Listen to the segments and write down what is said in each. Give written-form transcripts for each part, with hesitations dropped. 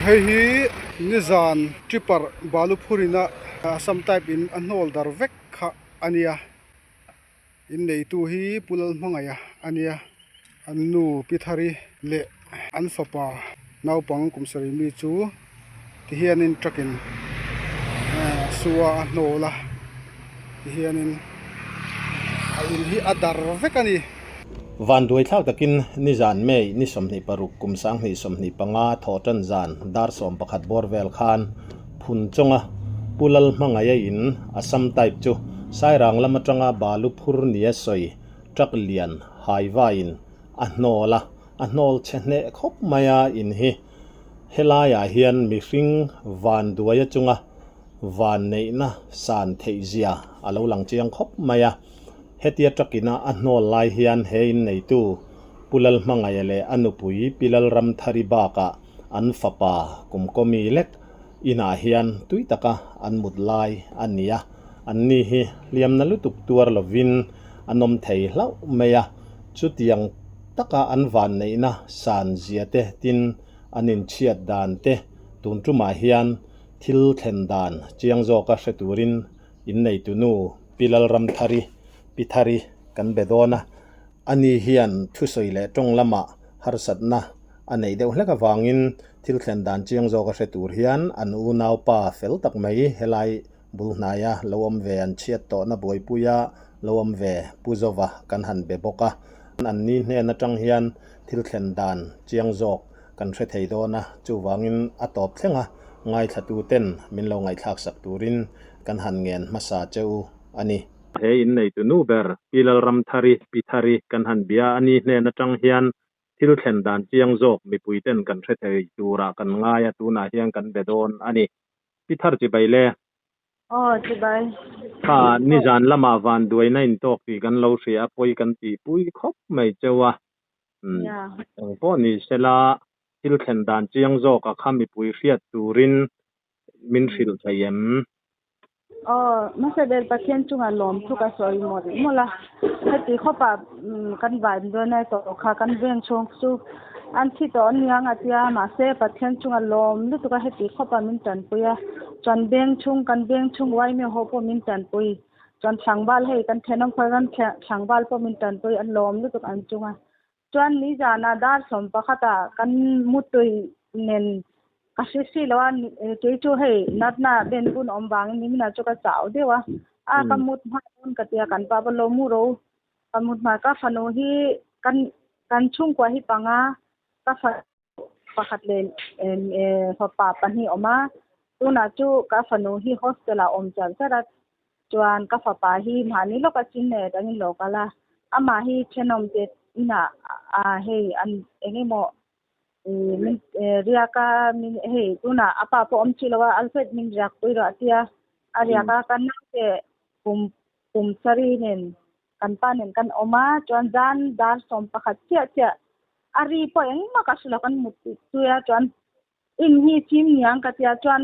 Hei hi nizan tipper balu phurina Assam type in a hnawl dar vek kha a nia. In neitu hi Pu Lalhmangaih a nia. An nu Pi Thari leh an fapa naupang kum sarih mi chu ti hianin truck in sua a hnawl a ti hianin a in hi a dar vek a ni. Vanduai thlak takin nizan May ni 26 kum 2025 thawh tan zan dar 11 bawr vel khan phun chawnga Pu Lalhmangaih a in Assam type chu Sairang lam atanga balu phur nia sawi truck lian haivaiin a hnawl a, a hnawl chhe hneh khawp mai a in hi helaiah hian mihring vanduai achunga vanneihna san theihzia a lo lang chiang khawp mai a. Hetia truck-ina a hnawl lai hian he inneitu Pu Lalhmangaih leh a nupui Pi Lalramthari bakah an fapa Kumkawmi lek inah hian tui taka an mut lai a ni a. Anni hi hliamna lutuk tuar lovin an awm thei hlauh mai a, chutiang taka an vanneihna san zia te tin an inchhiat dan te tun tumah hian thil thlen dan chiang zawka hre turin Inneitu nu Pi Lalramthari, Pi Thari, kan be dawn a, ani hian thusawi leh tawng lamah harsatna a neih deuh hlek avangin thil thlen dan chiang zawk a hre tur hian an unaupa fel tak mai helai bul hnaia lo awm ve an chhiat tawhna buaipuia lo awm ve Pu Zova kan han be bawk a. Anni hnen atang hian thil thlen dan chiang zawk kan hre thei dawn a, chuvangin a tawp thleng a, ngaithlatuten min lo ngaihthlaksak turin kan han ngen hmasa che u a ni. He inneitu nu ber Pi Lalramthari, Pi Thari, kan han bia a ni hnen atang hian thil thlen dan chiang zawk mipuiten kan hre thei turah kan ngai a, tunah hian kan be dawn a ni. Pi Thar chibai le. Aw chibai. Kha nizan lamah vanduaina intawk tih kan lo hria a, pawi kan tihpui khawp mai cheu a. Eng pawh ni sela thil thlen dan chiang zawk a kha mipui hriat turin min hrilh thei em? Aw, hmasa ber Pathian chunga lawm thu ka sawi mawlh mawlh a, heti khawpah kan vaim dawn a tawh kha kan veng chhung chu an thi tawh aniang a tia, mahse Pathian chunga lawm lutuk a heti khawpah min tanpui a, chuan veng chhung kan veng chhung uaimi ho pawh min tanpui. Chuan thlangval hei kan thenawm khawi ram thlangval pawh min tanpui an lawm lutuk an chung a. Chuan nizanah dar 11ah kan mutui nen ka hre si lo a, kei chu hei natna ben bun awm vangin niminah chu ka chau deuh a, a ka mut hma dawn ka tia kan pa pawh lo mu ro ka mut hma ka fanu hi kan kan chhungkua hi panga ka fa pakhat leh fapa pahnih awm a, tunah chu ka fanu hi hostel ah awm char char a, chuan ka fapa hi mahni lawka chin nei atangin lo kal a, amah hi thenawm te inah ah hei an eng emaw min riak a min hei tunah a pa pawh awm chi lo a Alfred min riak pui rawh a tia, a riak a ka naute kum kum sarih nen kan pa nen kan awm a, chuan zan dar 11 chiah chiah a ri pawh engmah ka hre lo kan mut tui a chuan in hi chim niang ka tia chuan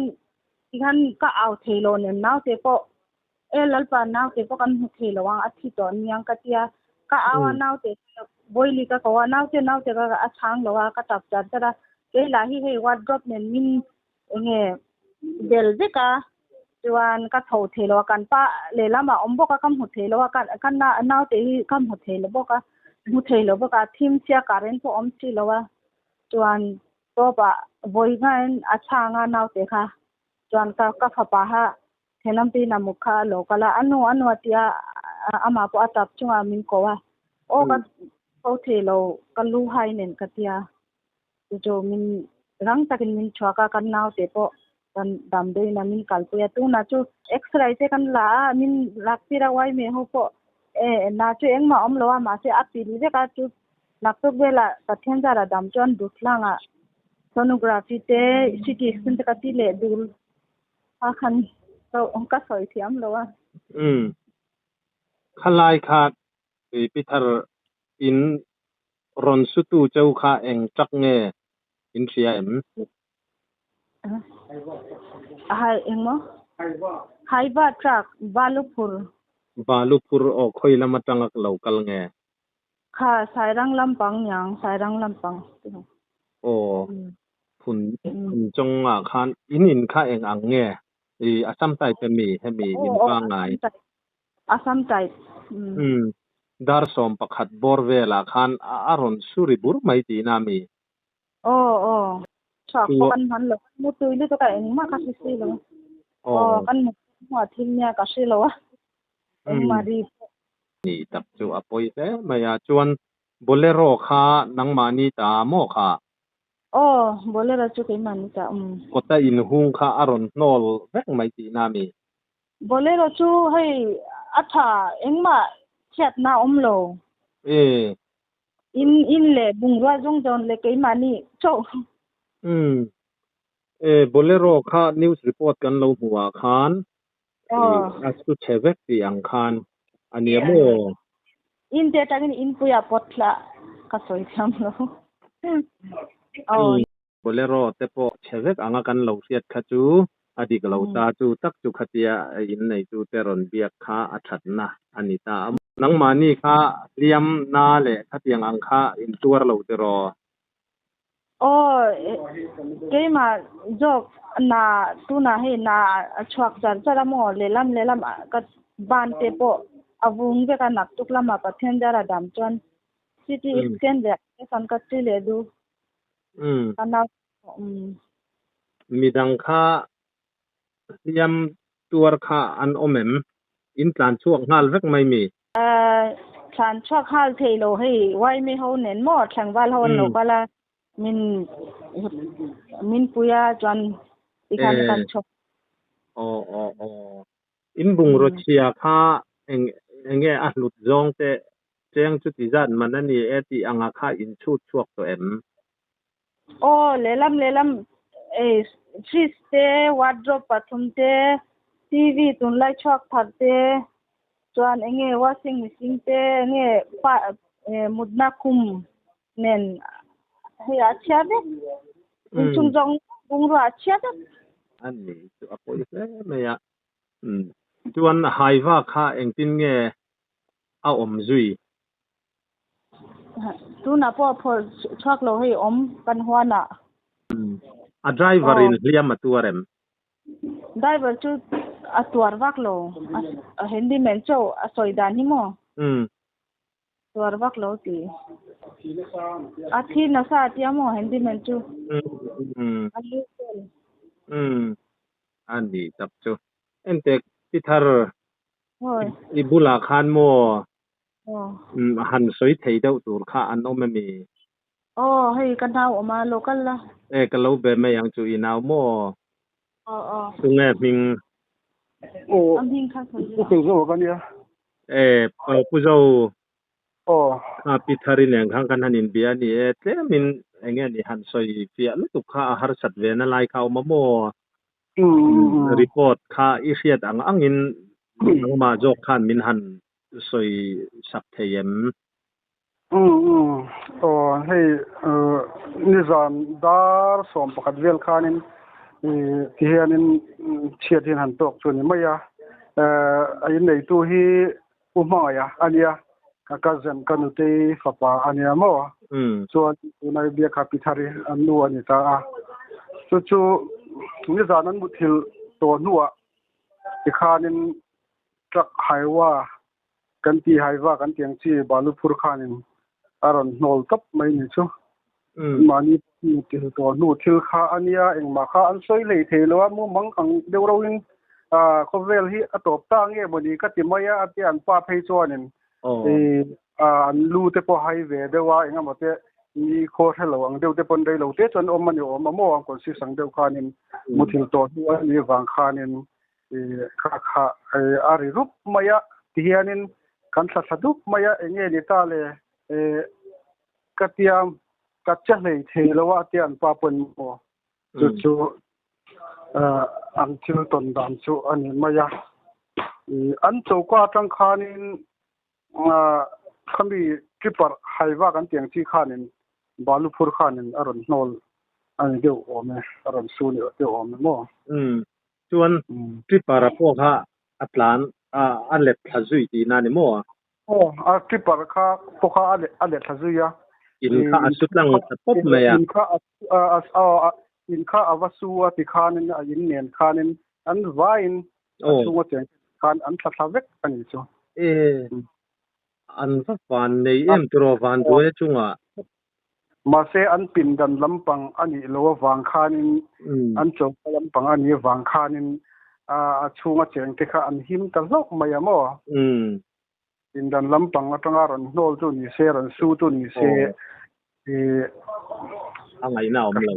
tikhan ka au thei lo nen naute pawh e lalpa naute pawh kan hmu thei lo ang a thi tawh niang ka tia ka au a naute boili ka ko a naute naute ka a chhang lo a ka tap char char a kei lah hi hei wardrobe nen min enge bel vek a chuan ka tho thei lo a kan pa lehlamah awm bawk a ka hmu thei lo a ka naute hi ka hmu thei lo bawk a hmu thei lo bawk a thim sia current pawh awm si lo a chuan tawpah vawi ngaiin a chhang a naute kha chuan ka ka fapa kha thenawmte in a muk kha a lo kal a a nu a nu a tia amah pawh a tap chungah min ko a aw ka tho thei lo ka lu hai nen ka tia chu chu min rang takin min chhuak a kan naute pawh kan damdawiin a min kalpui a tunah chu x-ray te kan la a min lak tir a uaime ho pawh e na chu engmah awm lo a mahse a pil vek a chu naktuk velah Pathian zara dam chuan duthlangah sonography te CT scan te ka ti leh dul a khan ka sawi thiam lo a. Umm khalai kha Pi Thar in rawn sutu cheu kha eng tak nge in hria em? Hai eng maw? Haiva truck Baluphur. Baluphur aw khawi lam atanga lo kal nge? Kha Sairang lampang niang Sairang lampang. Aw. Phun phun chungah khan in in kha eng ang nge i Assam type emi hemi in pangngai? Assam type. Umm dar 11 bawr velah khan a rawn suri bur mai tihna ami? Aw aw chhuak pawh kan hman lo mutui lutuk a engmah ka hre si lo aw kan mut hnuah thil nia ka hre lo a engmah ri pawh. Ni tak chu a pawi hle mai a chuan Bolero kha nangmahni ta maw kha? Aw, Bolero chu keimah ni ta um. Kawta inhung kha a rawn hnawl vek mai tihna mi? Bolero chu hei a tha engmah chhiatna a awm lo. E. In in leh bungrua zawng zawng leh keimah ni chauh. Umm. E, Bolero kha news report kan lo hmuh ah khan a su chhe vek tih ang khan a nia maw? In te atangin inpui ah pawt thla ka sawi thiam lo. Aw. Bolero te pawh chhe vek anga kan lo hriat kha chu a dik lo ta chu tak chu khatia in neitu te rawn biak kha a thatna a ni ta a. Nangmahni kha hliam na leh khatiang ang kha in tuar lo tiraw? Aw, keimah zawk na tunah hei na a chhuak char char a maw lehlam lehlam ka ban te pawh a vung vek a naktuk lamah Pathian zara dam chuan CT scan leh ultrasound ka ti leh duh ka nau pawh umm. Midang kha hliam tuar kha an awm em? In tlan chhuak nghal vek mai mi? Tlan chhuak nghal thei lo hei Waimi ho nen maw Thlengval ho an lo kal a min min pui a chuan tikhan kan chhuak. Aw aw aw in bungraw chhia kha eng enge a hlut zawng te cheng chuti zat man a ni e tih anga kha in chhut chhuak tawh em? Aw lehlam lehlam ei fridge te wardrobe pathum te TV tunlai chhuak thar te chuan enge washing machine te enge pa mutna khum nen hei a chhia vek inchhung zawng bungrua a chhia vek. A ni chu a pawi hle mai a. Chuan haiva kha engtin nge a awm zui? Tunah pawh a phawrh chhuak lo hei awm kan huanah. A driver in hliam a tuar em? Driver chu a tuar vak lo. A handyman chauh a sawi dan hi maw? Tuar vak lo ti. A thi nasa a tia maw handyman chu? A lu vel. A ni tak chu. Entek ti thar i bulah khan maw Han sawi thei deuh tur kha an awm emi? Aw, hei ka nau awm a, lo kal la. E, ka lo be mai ang chu i nau maw? Aw, aw. Tunge hming? Aw, A hming kha sawi Pu Felzo ka nia. E, Pu Zo. Aw. Kha Pi Thari nen khan kan han inbia a ni e, tlemin enge ni han sawi fiah lutuk kha a harsat ve na lai kha a awm a maw? Report kha i hriat ang angin nangmah zawk khan min han sawi sak thei em? Umm aw hei nizan dar 11 vel khanin ti hianin chhiat hian han tawk chu a ni mai a, a inneitu hi Pu Hmangaih a nia, ka cousin ka nutei fapa a nia maw? Chuan tunai biakha Pi Thari an nu a ni ta a, chu chu nizan an muthilh tawh hnuah tikhanin Truck haiwa kan tih haiva kan tih ang chi balu phur khanin a rawn hnawl tawp mai ni chu. Mahni thil tawh hnu thil kha a nia engmah kha an sawi hlei thei lo a mumang ang deuh rauhin khawvel hi a tawp ta nge mawni ka ti mai a a tia an pa phei chuanin an lu te pawh hai ve deuh a engemaw te ni khaw hre lo ang deuh te pawn rei lo te chuan awm a ni awm a maw ang consist ang deuh khanin muthilh tawh hnu a nih vang khanin Kha kha a ri rup mai a, tihianin kan thla thla dup mai a, eng nge ni ta le ka tia ka che hlei thei lo a tia an pa pawhin maw chu chu an thil tawn dan chu a ni mai a. An choka atang khanin khami tripper haiva kan tih ang chi khanin balu phur khanin a rawn hnawl a ni deuh awm e, a rawn su deuh awm e maw. Chuan tripper a pawh kha a tlan a let thla zui tihna a ni maw? Aw, a tripper kha pawh kha a let thla zui a. In kha a su tlang ta pawp mai a. In kha a In kha a va su a tikhanin a in nen khanin an vaiin a chhunga cheng khan an thla thla vek a nih chu. E, an va van nei em tiraw van duai chungah. Mahse an pindan lampang a nih loh avang khanin an choka lampang a nih avang khanin a chhunga chengte kha an him ta hlauh mai a maw? Pindan lampang atanga rawn hnawl chu ni se, rawn su chu ni se, a ngaihna a awm lo.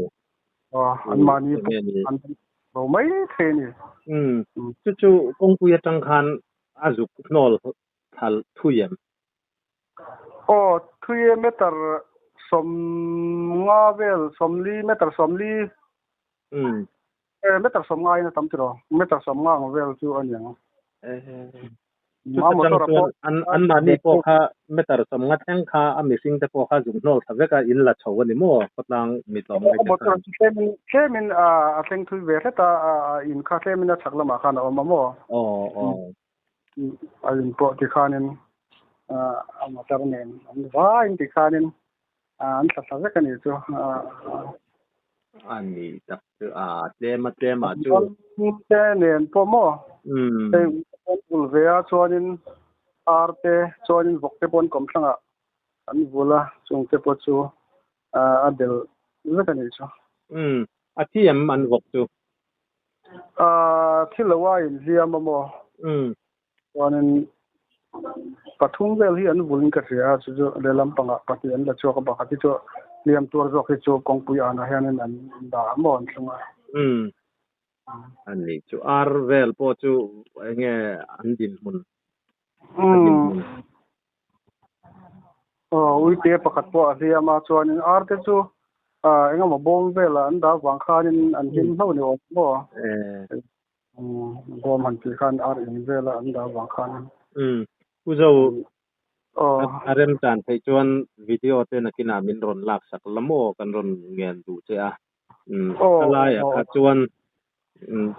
An mahni pawh an bo mai thei a ni. Chu chu kawngpui atang khan a zuk hnawl thal thui em? Aw, thui e meter 50 vel, 40 meter 40 meter 50 in a tam tiraw, meter 50 ang vel chu a ni ang. Chuta chang chuan an anmahni pawh kha meter 50 thleng kha a mihring te pawh kha zuk hnawl thla vek a, in la chho a ni maw khawtlang mi tlawm ngai te khan. Tlemin a thleng thui ve hret a, in kha tlemin a chhak lamah khan a awm a maw? Aw aw. A in pawh tikhanin a motor nen an vaiin tikhanin an thla thla vek a nih chu. A ni tak chu a tlem a tlem ah chu. Te nen pawh maw? Hei an vul ve a chuanin ar te chuanin vawk te pawh an kawm thlangah an vul a chung te pawh chu a bel vek a nih chu. A thi em an vawk chu? Thi lo a inhliam a maw? Chuanin pathum vel hi an vulin ka hria a, chu chu lehlam pangah pahnih an la chhuak a, pakhat hi chu hliam tuar zawk hi chu kawngpui anah hianin an dah a maw an thlung a. A ni chu ar vel pawh chu enge an dinhmun? A dinhmun. Aw uite pakhat pawh a hliam a, chuanin ar te chu engemaw bawm velah an dah vang khanin an hlim hlauh ni awm maw? Bawm han tih khan ar in vela an dah vang khan. Pu Zo, a rem tan theih chuan video te nakinah min rawn lak sak la maw kan rawn ngen duh che a. Thalaiah kha chuan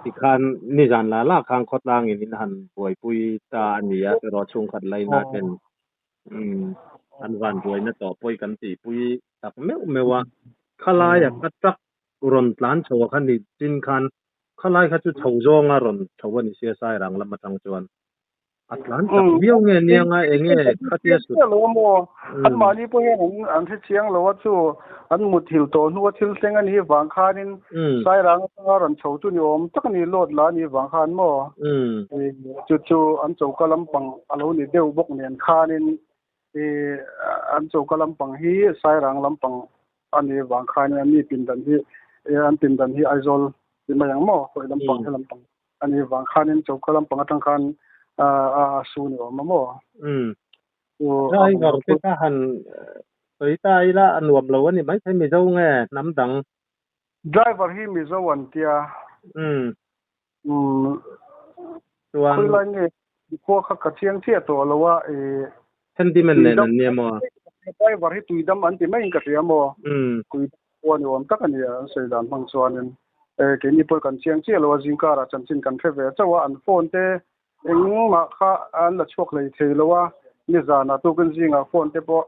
tikhan nizan la la khan khawtlangin in han buaipui ta a ni a, erawh chhungkhat laina ten an van buaina tawh pawi kan tihpui tak meuh meuh a. Khalaia kha truck rawn tlan chho a kha ni chin khan khalai kha chu chho zawnga rawn chho a ni sia Sairang lam atang chuan a tlan chak viau nge niang a enge khatia sut An mahni pawh hian an an hre chiang lo a chu an muthilh tawh hnua thil thleng a nih vang khanin Sairang atanga rawn chho chu ni awm tak a ni load la a nih vang khan maw chu chu an choka lampang a lo ni deuh bawk nen khanin an choka lampang hi Sairang lampang A ni vang khan in mi pindan hi an pindan hi Aizawl ti mai ang maw khawi lampang he lampang a ni vang khan in choka lampang atang khan a su ni awm a maw. Driver te kha han sawi ta ila a nuam lo a ni maithei Mizo nge hnam dang. Driver hi Mizo an tia. Chuan. Khawilai nge khua kha ka chiang chiah tawh lo a i. Handyman nen an nia maw? Driver hi tuidam an ti maiin ka hria maw? Tuidam khua ni awm tak a nia an sawi dan hmang chuanin keini pawh kan chiang chiah lo a zingkarah chanchin kan hre ve chauh a an phone te engmah kha an la chhuak hlei thei lo a nizanah tukin zingah phone te pawh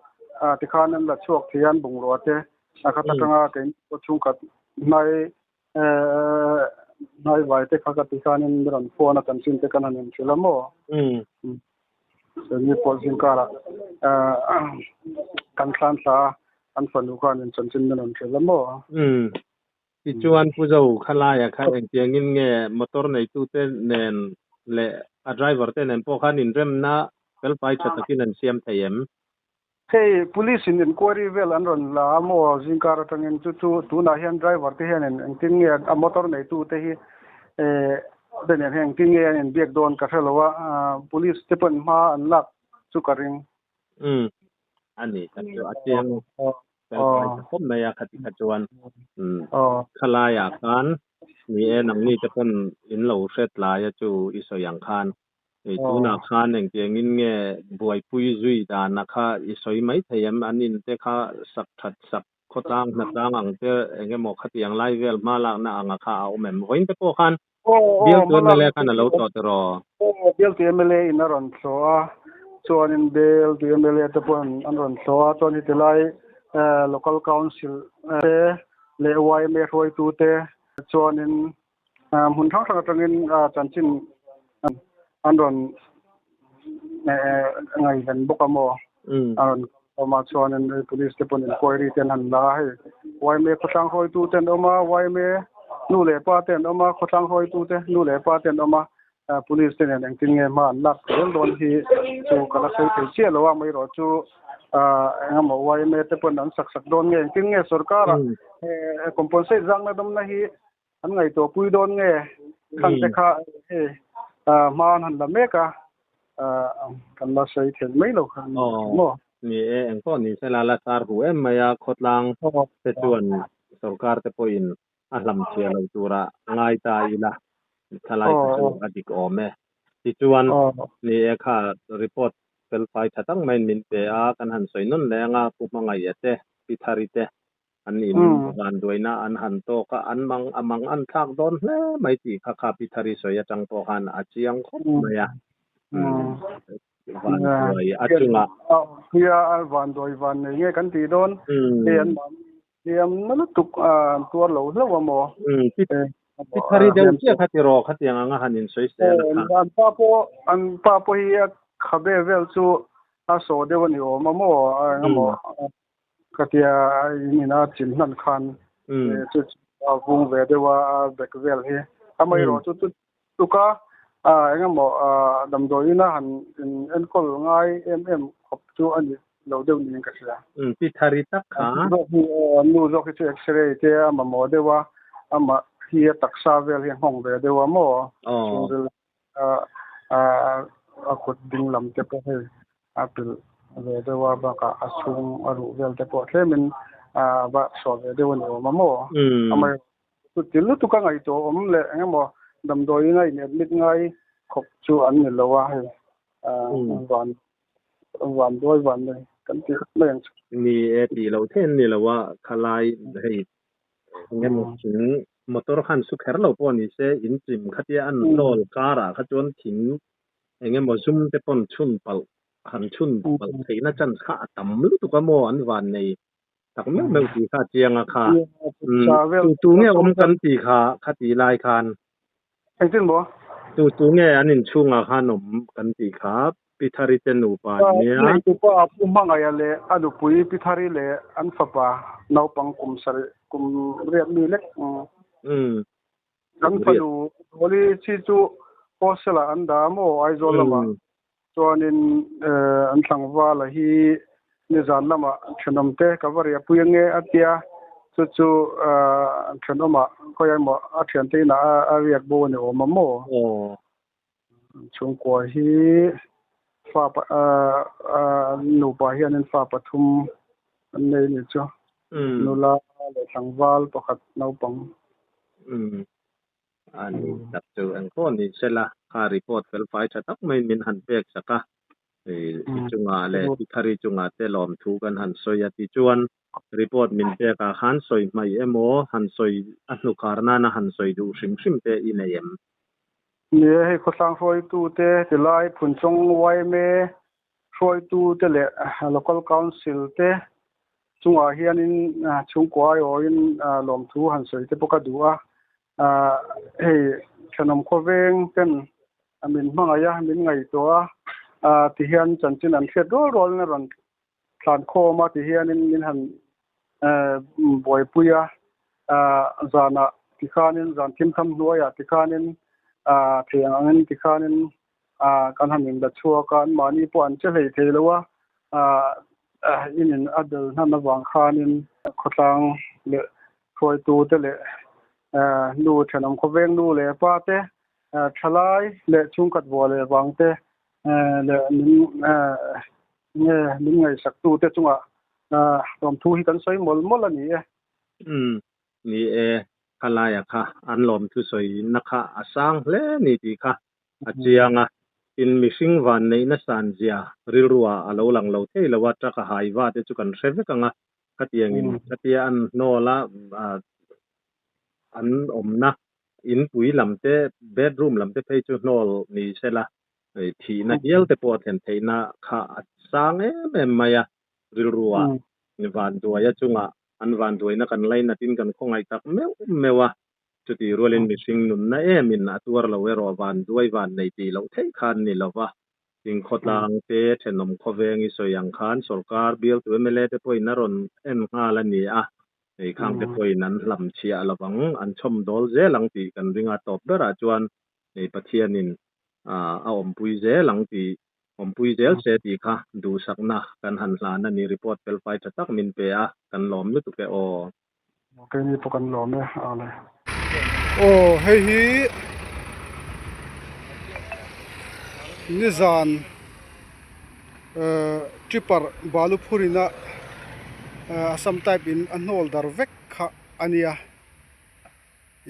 tikhan an la chhuak thei a an bungrua te a khat atanga keini pawh chhungkhat hnai Hnai vai te kha ka ti khanin mi rawn phone a chanchin te kan han inhrilh a maw? Ni pawh zingkarah kan thlan thla a, an fanu khanin chanchin min rawn hrilh a maw? Tichuan Pu Zo khalaia kha engtiangin nge motor neitute nen leh a driver te nen pawh khan inremna felfai tha takin an siam thei em? Hei police in enquiry vel an rawn la a maw zingkar atangin chu chu tunah hian driver te hianin engtin nge a motor neitu te hi eh te nen hian engtin nge an inbiak dawn ka hre lo a police te pawhin hma an lak chu ka ring. Umm a ni tak chu a chiang felfai ta khawp mai a khati kha chuan umm khalaiah khan ni e nangni te pawn in lo hre tlai a chu i sawi ang khan Hei tunah khan engtiangin nge buaipui zui dana kha i sawi mai thei em? An in te kha sak that sak khawtlang hnatlang ang te eng emaw khatiang lai vel hma lakna anga kha a awm em? Vawiin te pawh khan bialtu mla khan a lo tlawh tiraw? Aw, bialtu mla in a rawn tlawh a, chuanin bialtu mla te pawh an rawn tlawh a, chuan heti lai local council te. leh yma hruaitute chuanin hmun hrang hrang atangin chanchin an rawn ngaihven bawk a maw? A rawn awm a, chuanin police te pawn inquiry te an han la a, hei yma khawtlang hruaitute an awm a, yma nu leh pa te an awm a, khawtlang hruaitute nu leh pa te an awm a, police te nen engtin nge hma an lak zel dawn hi chu ka la sawi thei chiah lo a, amaherawhchu engemaw yma te pawn an sak sak dawn nge engtin nge sorkar ah compensate zangna dawmna hi an ngaihtuah pui dawn nge khang te kha hei hma an han la mek a kan la sawi thei mai lo kha maw. Ni e, engpawh ni sela la sar hu em mai a, khawtlang te chuan sorkar te pawhin a hlam chhia lo tura ngai ta ila thlalai kha chu a dik awm e. Tichuan, ni e kha report felfai tha tak maiin min pe a, kan han sawi nawn leh anga Pu Hmangaih te, Pi Thari te an in vanduaina an han tawk a, an mang a mang an thlak dawn hle mai tih kha kha Pi Thari sawi atang pawh khan a chiang khawp mai a. Vanduai a chungah. Nia, vanduai van nei nge kan tih dawn? Hei an mahni Hliam na lutuk a an tuar lo hlauh a maw? Umm, pi thari deuh chiah kha tiraw khatiang anga han insawi sel a kha. An pa pawh, an pa pawh hi a khabe vel chu a saw deuh a ni awm a maw? Eng emaw khatia in ina chim hlan khan chu chu a vung ve deuh a, a bek vel hi. Amaherawhchu chu tuka eng emaw damdawi ina han in enkawl ngai em em khawp chu a ni lo deuh niin ka hria. Umm pi thari tak kha. Zawk hi nu zawk hi chu x-ray te a mamawh deuh a, amah hi a taksa vel hi a nghawng ve deuh a maw? Chhungril a kut ding lam te pawh hei a pilh ve deuh a, bakah a chhung a ruh vel te pawh tlemin a va chhuah ve deuh a ni awm a maw? Amaherawhchu Chuti lutuk a ngaihtuah awm leh eng emaw damdawiin a in admit ngai khawp chu an ni lo a, hei van van duai van nei kan tih mai ang chu. Ni e tih loh theih an ni lo a, khalai hei eng emaw thing motor khan su kher lo pawh ni se in chim khatia an hnawl karah kha chuan thing eng emaw zum te pawn chhun palh han chhun palh theihna chance kha a tam lutuk a maw an van nei Tak meuh meuh tih kha a chiang a kha. Tu tu nge awm kan tih kha kha tih lai khan. Engtin maw? Tu tu nge an inchhungah khan awm kan tih kha Pi Thari te nupa an nia. Neitu pa Pu Hmangaia leh a nupui Pi Thari leh an fapa naupang kum sarih kum riat mi lek. Kan fanu Holi chi chu hostel ah an dah a maw Aizawl lamah. Chuanin an tlangvala hi nizan lamah thenawmte ka va riahpui ange a tia, chu chu thenawmah khawiah emaw a thiante inah a riak bo a ni awm a maw? Chhungkua hi fa nupa hianin fa pathum an nei a nih chu, nula leh tlangval pakhat naupang. A ni tak chu eng pawh ni sela, kha report fel fai tha tak maiin min han pek sak a, i chungah leh Tithari chungah te lawmthu kan han sawi a tichuan report min pek ah khan sawi hmaih emaw han sawi a hnukhar nana han sawi duh hrim hrim te i nei em? Ni e, hei khawtlang hruaitute tilai Phunchawng yma hruaitute leh Local Council te chungah hianin chhungkua aiawhin lawmthu han sawi te pawh ka duh a, Hei thenawm khawveng ten min hmangaih a, min ngaihtuah a, tihian chanchin an hriat rual rualin a rawn thlan khawm a, tihianin min han buaipui a, zanah tikhanin zan thimtham hnuaiah tikhanin thei ang angin tikhanin kan han inla chhuak a, anmahni pawh an che hlei thei lo a, inin a bel hnan avang khanin khawtlang leh hruaitute leh nu thenawm khawveng nu leh pa te, thalai leh chhungkhat vua leh vang te leh min nge min ngaihsaktute chungah lawmthu hi kan sawi mawlh mawlh a ni e. Umm, ni e, khalaia kha an lawmthu sawina kha a sang hle ni tih kha a chiang a, tin mihring van neihna san zia rilruah a lo lang lo thei lo a, truck a hai va te chu kan hre vek ang a, khatiangin khatia an hnawl a, an awmna inpui lam te, bedroom lam te phei chu hnawl ni sela, thihna hial te pawh a thlen theihna kha a sang em em mai a, rilruah vanduaia chungah. An vanduaina kan lainatin kan khawngaih tak meuh meuh a, chutih rualin mihring nunna emin a tuar lo erawh vanduai van nei tih loh theih kha an ni lo va. Tin khawtlang te thenawm khawveng i sawi ang khan sorkar bialtu mla te pawhin a rawn en nghal a ni a, hei khang te pawhin an hlam chhiah lovang, an chhawm dawl zel ang tih kan ring a, tawp berah chuan hei Pathianin a awmpui zel ang tih Awmpui zel se tih kha duhsakna kan han hlan a ni. Report felfai tha tak min pe a, kan lawm lutuk e aw. Keini pawh kan lawm e ale. Aw hei hi nizan tripper balu phurina Assam type in a hnawl dar vek kha a nia.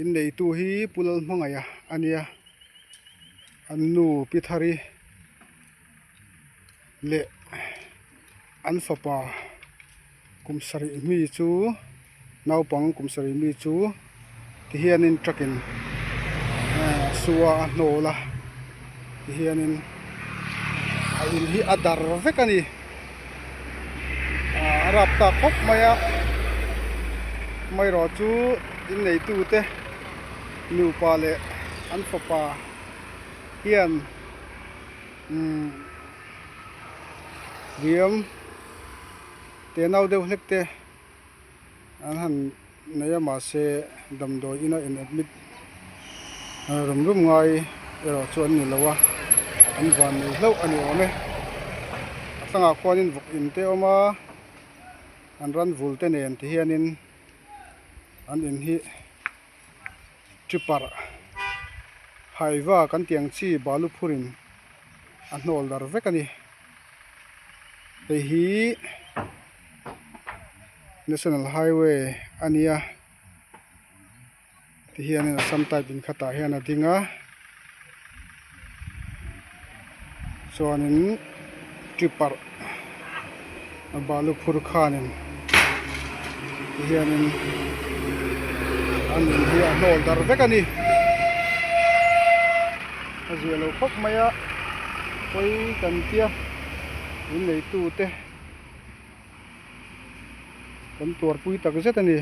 In neitu hi Pu Lalhmangaih a nia, an nu Pi Thari leh an fapa kum sarih mi chu naupang kum sarih mi chu ti hianin truck in sua a hnawl a ti hianin a in hi a dar vek a ni a rap tak khawp mai a amaherawhchu. Inneitute nupa leh an fapa hian umm riam te nau deuh hlek te an han nei a mahse damdawi ina in admit rum rum ngai erawh chu an ni lo a an van nei hlauh a ni awm e a tlangah khuanin vawk in te a awm a an ran vul te nen ti hianin. An in hi tripper haiva kan tih ang chi balu phurin a hnawl dar vek a ni hei hi national highway a nia tihianin assam type in khatah hian a ding a chuanin tripper balu phur khanin tihianin an in hi a hnawl dar vek a ni a ziah lo khawp mai a pawi kan tia in neitu te kan tuarpui tak zet a ni.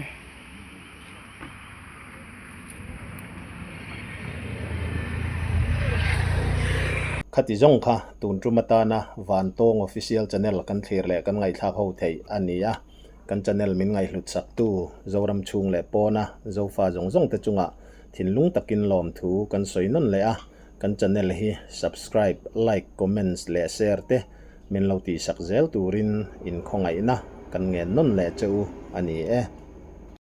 Khati zawng kha tun tum atana Vantawng Official Channel kan thlir leh kan ngaihthlak ho theih a ni a, kan channel min ngaihhlut saktu Zoram chhung leh pawna Zofa zawng zawng te chungah thinlung takin lawmthu kan sawi nawn leh a, kan channel hi subscribe, like, comments leh share te Min lo tihsak zel turin inkhawngaihna kan ngen nawn leh che u a ni e.